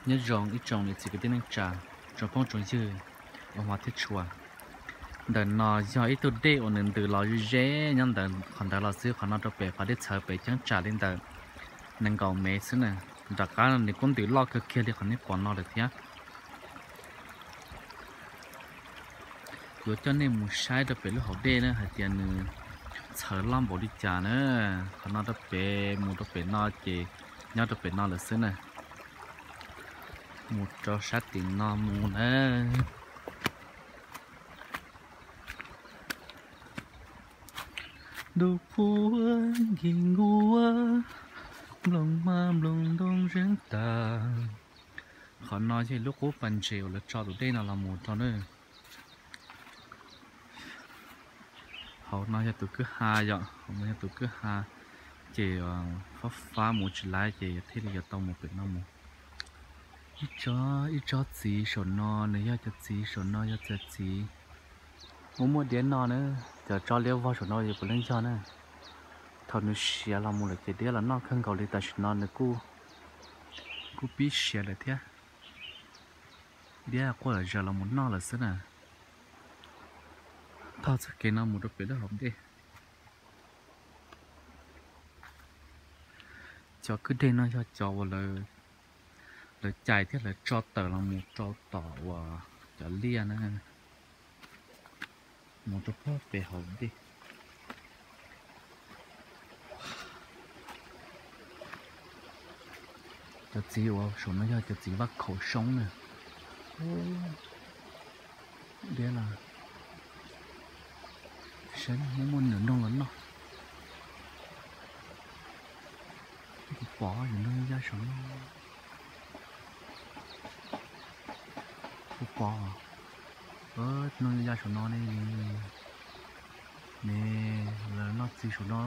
Nyob zoo ib tsoom niam txiv kwv tij neej tsa, tsoom phooj tsoom ywg uas hmov thiab tshua. Ntawm no yog ib tug dej uas nws ntws los ze ze nyob ntawm qhov ntawd los xwb, qhov no rau pem qhov dej txhawv pem cheeb tsam li ntawm nees nkaum mev xwb na. Nram qab nws kuj ntws loj kawg kiag li qhov nej pom no lawm thiab. Kuv yuav coj nej mus saib rau pem lub hauv dej na hais tias nws txhawv loj npaum li cas na. Qhov no rau pem mus rau pem no ces nyob rau pem no lawm xwb na. Mus rau sab tim no mus na. Ntuj qhuav nkig nkuav, nplooj hmab nplooj ntoo zeeb tas. Qhov no yog lub qub pas ntses uas lawv tso tus dej no los mus rau na. Hauv no yog tus kwj ha yom, hauv no yog tus kwj ha, ces fab fab mus tsis laiv ces thiaj li yuav tau mus pem no mus. Ib tsob, ib tsob txiv saum no nws yog cov txiv, saum no yog cov txiv. Muaj muaj diav no na, cov tsob liab vog saum no yog puav leej yog na. Thaum nws siav los mus lawm ces diav los noj kawg nkaus li, tam sim no nws kuj, kuj pib siav lawm thiab. Diav quaj zom zaws los mus noj lawm xwb na. Taug txoj kev no mus rau pem lub hauv dej. Cov kwj deg no yog cov uas lawv cais thiab lawv tso tawm los mus rau tom uas cov liaj na, mus rau puag pem hauv dej. Cov txiv uas saum no yog cov txiv vaj khaum soob na. Diav los, saib muaj muaj nws noog los noj. Kuv pom nws noog yaj saum no. Kuv pom, noog yaj saum no ne, ne, lawv noj txiv saum no.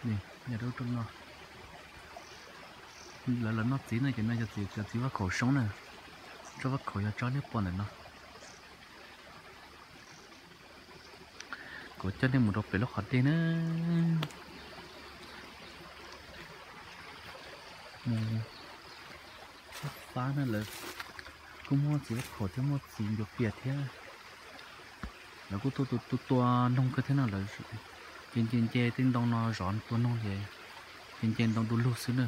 Ne, yaj dub rau no. Lawv los noj txiv no ces no yog txiv, cov txiv vaj khaum soob na. Tsob vaj khaum yog tsob nej pom ntawm no. Kuv coj nej mus rau pem lub qhov dej na. Mus fab fab na, lawv kuj muaj txiv vaj khaum thiab muaj txiv ncuav pias thiab. Lawv kuj tuaj tua tua noog kawg thiab no, lawv nce nce nce tej ntoo no zov tua noog ces nce nce ntoo du lug xwb na.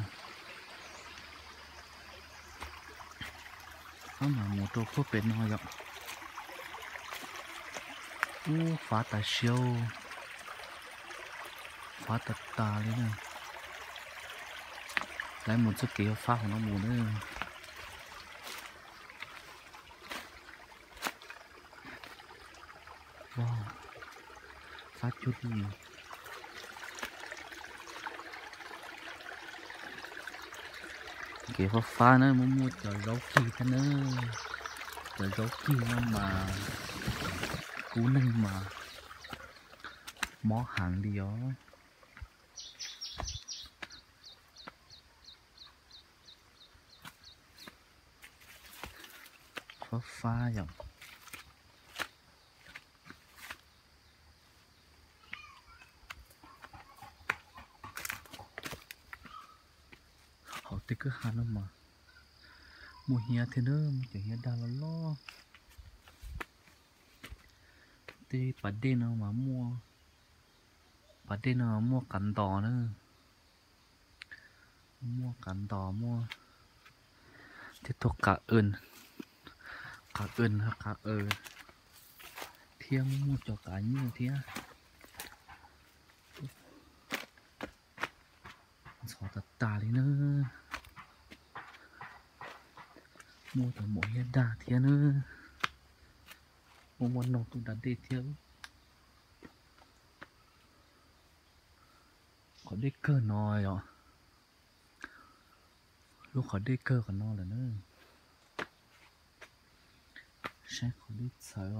Fab mas mus rau puag pem no yom. Ub, fab tas siau, fab tas tas li na. Lawv mus txoj kev yuav fab hauv no mus na. Fab cuag li, kev fab fab na, muaj muaj cov zaub kig thiab na. Cov zaub kig no mas kub neeg mas mob heev li os. Fab fab yom. Hauv tej kwj ha no mas muaj hiav thiab na, muaj cov hiav dag loj loj. Tej pas dej no mas muaj, pas dej no muaj qav ntos na, muaj qav ntos, muaj tej tug qav, qav, qav aws thiab, muaj muaj cov qav nyuj thiab. Ntxhov tas tas li na. Muaj cov maum hiav dag thiab na. Muaj muaj noog tuaj da dej thiab. Qhov dej kawg no yom. Lub qhov dej kawg qhov no lawm na. Saib qhov dej txhawv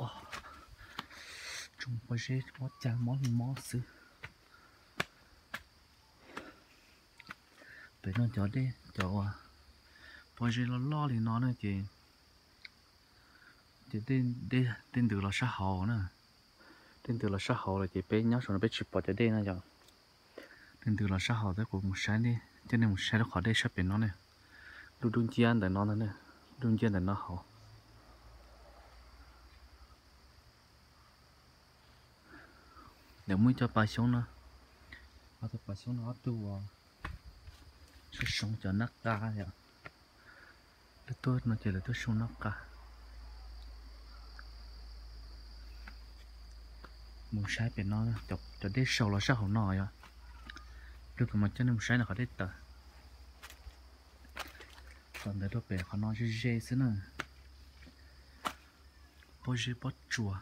os. Tsoom pob zeb mob cag mob li mob xwb. Pem no cov dej, cov pob zeb loj loj li no na ces, ces dej ntws los sab hauv na. Dej ntws los sab hauv lawm ces peb nyob saum no peb tsis pom cov dej no yom. Ntws los sab hauv thiab kuv mus saib, coj nej mus saib lub qhov dej sab pem no ne. Lub dub nciab ntawm no ntag ne, dub nciab ntawm no hauv. Lawv muaj ib co pas xyoob no, ob tug pas xyoob no ob tug uas sab soo cov nab qa yom. Lawv tuaj no ces lawv tuaj soo nab qa. Mus saib pem no, cov dej sau los sab hauv no yom. Lub kuv mas coj nej mus saib no qhov dej tawm. Tom ntawd rau pem qhov no ze ze xwb na. Pob zeb pob tsuas,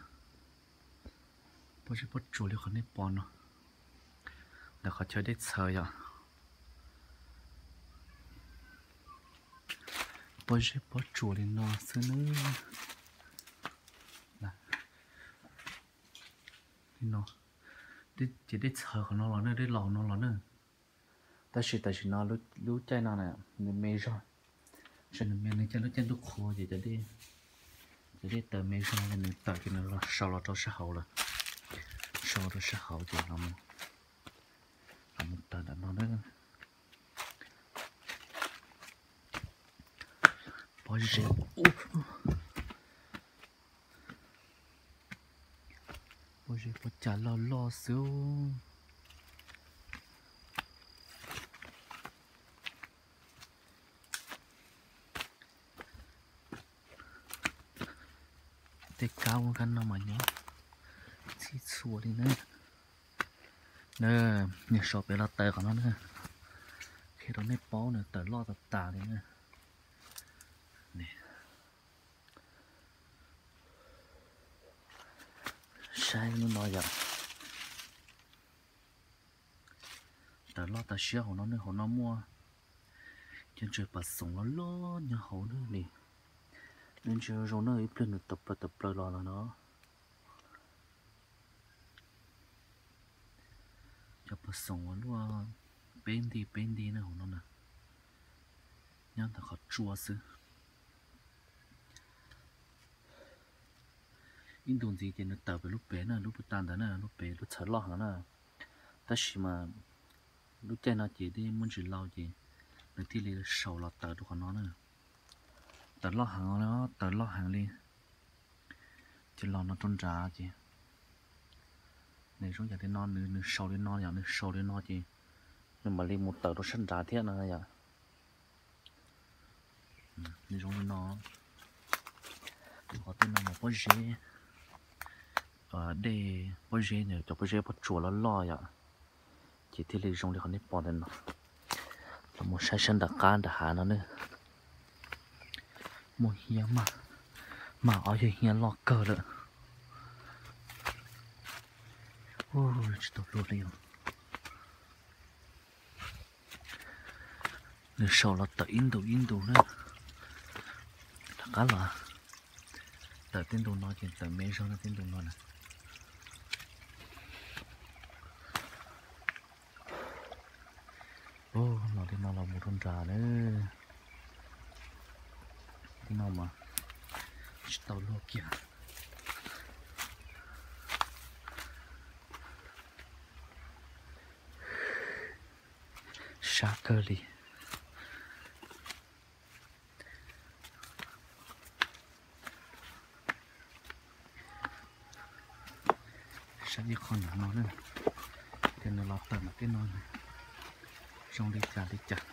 pob zeb pob tsuas li qhov nej pom no. Ntawm qhov chaw dej txhawv yom. Pob zeb pob tsuas li no xwb na. Li no, ces dej txhawv qhov no los ne, dej los no los ne. Tab sis tam sim no lub caij no nws me zog, nws me, nws caij lub caij ntuj qhua ces cov dej tawm me zog, nws tawm ces nws los sau los rau sab hauv lawm. Sau los rau sab hauv ces los mus tawm ntawm no na. Pob zeb, pob zeb pob cas loj loj xwb. Tej kab ua kab no mas nyob txhij txhua li na. Nws sau pem los tawm qhov no na. Qhia rau nej paub nws tawm loj tas tas li na. Saib lub no yom. Tawm loj tas siab hauv no ne, hauv no muaj cov ntses pas xoom loj loj nyob hauv na li. Lub ntses zoo na, ib pliag nws tawm plaws tawm plaws los lawm no. Cov pas xoom uas luaj peb nti peb nti na hauv no na, nyob ntawm qhov tsua xwb. Ib ntus ntxiv ces nws tawm pem lub pem na, lub puag ta ntawd na, lub pem lub txhawv loj heev na. Tab sis mas lub caij no ces dej muaj ntsis lau ces nws thiaj li sau los tawm rau qhov no na. Tawm loj heev, tawm loj heev li. Ces los no rau nrad ces nws zoo yam li no, nws sau li no yom, nws sau li no ces nws mam li mus tawm rau sab nrad thiab no yom. Nws zoo li no. Qhov tej no mas pob zeb, dej pob zeb, cov pob zeb pob tsuas loj loj yom, ces thiaj li zoo li qhov nej pom ntawm no. Los mus saib sab nram qab nram hav no ne. Muaj hiab mas, mas ob yawg hiab loj kawg lawm. Tsis tau luag li os. Nws sau los tawm ib ntus ib ntus na. Rov qab los tawm tej ntus no ces tawm me zog na, tej ntus no na. Los li no los mus rau nrad na. Li no mas tsis tau luag kiag. Sab kawg li. Saib ib qho nram no na, ces nws los tawm nram tej no zoo li cas li cas.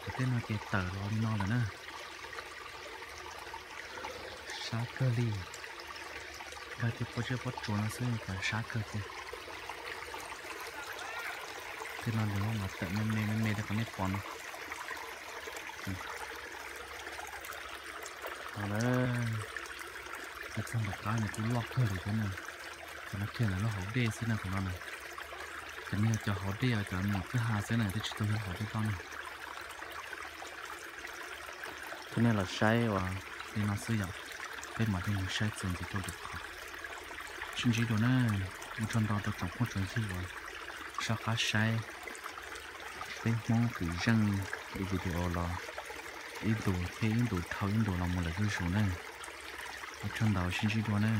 Ces tej no ces tawm los li no lawm na. Sab kawg li. Yog tej pob zeb pob tsuas no xwb ces sab kawg tiag. Tej no nws mas tawm me me me me li qhov nej pom no. Txog nram qab nws kuj loj kawg li thiab na. Cov no kiag ntawm lub hauv dej xwb na, qhov no na. Cov no yog cov hauv dej, cov nyuam kwj ha xwb na, twb tsis tau yog hauv dej toj na. Thiab nej los saib uas li no xwb yom, peb mam li mus saib txuas ntxiv rau lwm qhov. Sib ntsib dua na, ua tsaug ntau rau tsoom phooj tsoom ywg uas soj qab saib peb Hmoob kwv zeej li video los ib ntus thiab ib ntus dhau ib ntus los mus lawm zuj zus na. Ua tsaug ntau, sib ntsib dua na.